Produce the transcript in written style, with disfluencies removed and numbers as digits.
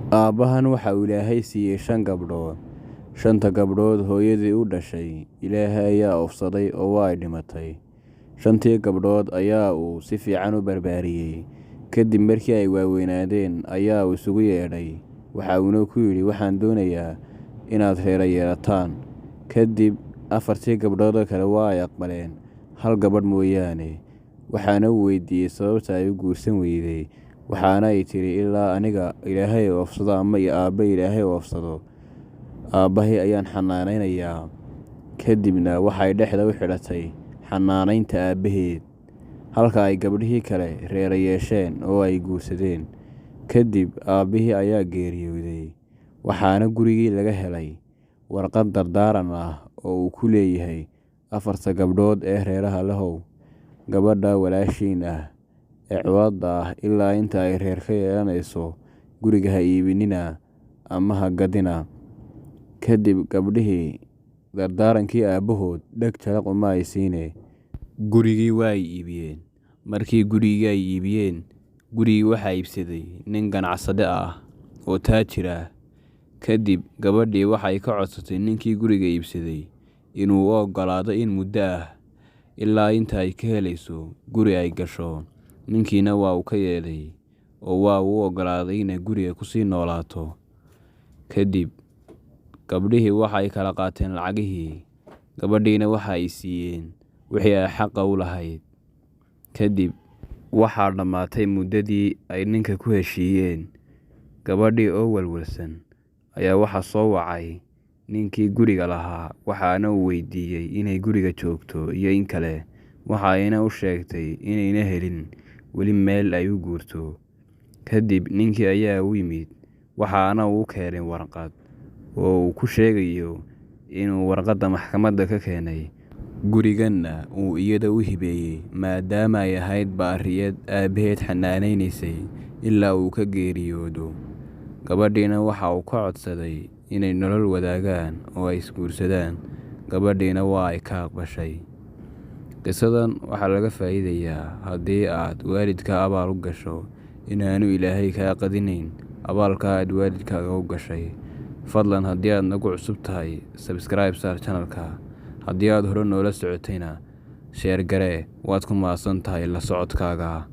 Aabbahan waxa uu Ilaahay siiyey shan gabdhood. Shanta gabdhood hooyadii u dhashay Ilaahay ayaa oofsaday oo waa ay dhimatay. Shantii gabdhood ayaa uu si fiican u barbaariyey. Kadib markii ay waaweynaadeen ayaa uu isugu yeedhay, waxa uuna ku yidhi, "Waxaan doonayaa inaad reero yeelataan." Kadib afartii gabdhood oo kale waa ay aqbaleen, hal gabadh mooyaane. Waxaana uu weydiiyey sababta ay u guursan weyday, waxaana ay tidhi, "Ilaa aniga Ilaahay oofsado ama aabbe Ilaahay oofsado, aabbahay ayaan xanaanaynayaa." Kadibna waxay dhexda u xidhatay xanaanaynta aabbaheed, halka ay gabdhihii kale reero yeesheen oo ay guursadeen. Kadib aabbihii ayaa geeriyooday, waxaana gurigii laga helay warqad dardaaran ah oo uu ku leeyahay afarta gabdhood ee reeraha lehow, gabadha walaashiin ah ee culadda ah ilaa inta ay reer ka yeelanayso guriga ha iibinina ama ha gadina. Kadib gabdhihii dardaarankii aabbahood dheg jalaq uma ay siine, gurigii waa ay iibiyeen. Markii gurigii ay iibiyeen, gurigii waxaa iibsaday nin ganacsade ah oo taajir ah. Kadib gabadhii waxay ka codsatay ninkii guriga iibsaday inuu u oggolaado in muddo ah ilaa inta ay ka helayso guri ay gasho. Ninkiina waa uu ka yeelay oo waa uu u oggolaaday inay guriga ku sii noolaato. Kadib gabdhihii waxay kala qaateen lacagihii, gabadhiina waxa ay siiyeen wixii ay xaqa u lahayd. Kadib waxaa dhammaatay muddadii ay ninka ku heshiiyeen. Gabadhii oo walwalsan ayaa waxaa soo wacay ninkii guriga lahaa, waxaana uu weydiiyey inay guriga joogto iyo in kale. Waxa ayna u sheegtay inayna helin weli meel ay u guurto. Kadib ninkii ayaa u yimid, waxaana uu u keenay warqad oo uu ku sheegayo inuu warqadda maxkamadda ka keenay, guriganna uu iyada u hibeeyey maadaama ay ahayd baariyad aabbaheed xanaanaynaysay ilaa uu ka geeriyoodo. Gabadhiina waxa uu ka codsaday inay nolol wadaagaan oo ay isguursadaan. Gabadhiina waa ay ka aqbashay. Qisadan waxaa laga faa'iidayaa haddii aad waalidka abaal u gasho inaanu Ilaahay kaa qadinayn abaalka aad waalidkaaga u gashay. Fadlan haddii aad nagu cusub tahay, subscribe saar channel-ka. Haddii aad hore noola socotayna, share garee. Waad ku mahadsan tahay la socodkaaga.